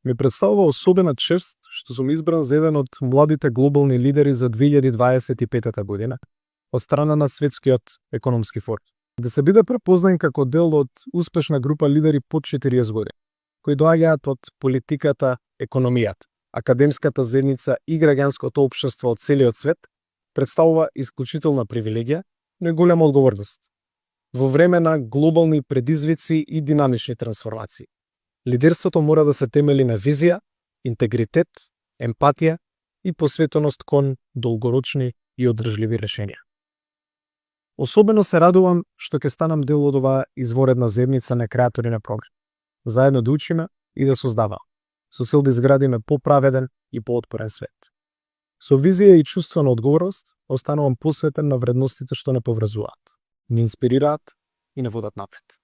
Ми представува особена чест што сум избран за еден од младите глобални лидери за 2025 година од страна на Светскиот економски форум. Да се биде препознаен како дел од успешна група лидери под 40 години, кои доаѓаат од политиката, економијата, академската заедница и граѓанското општество од целиот свет, представува исклучителна привилегија, но и голема одговорност во време на глобални предизвици и динамични трансформации. Лидерството мора да се темели на визија, интегритет, емпатија и посветеност кон долгорочни и одржливи решенија. Особено се радувам што ќе станам дел од оваа изворедна заедница на креатори на програм. Заедно да учиме и да создаваме, со цел да изградиме поправеден и поотпорен свет. Со визија и чувство на одговорност, останувам посветен на вредностите што не поврзуваат, не инспирираат и не водат напред.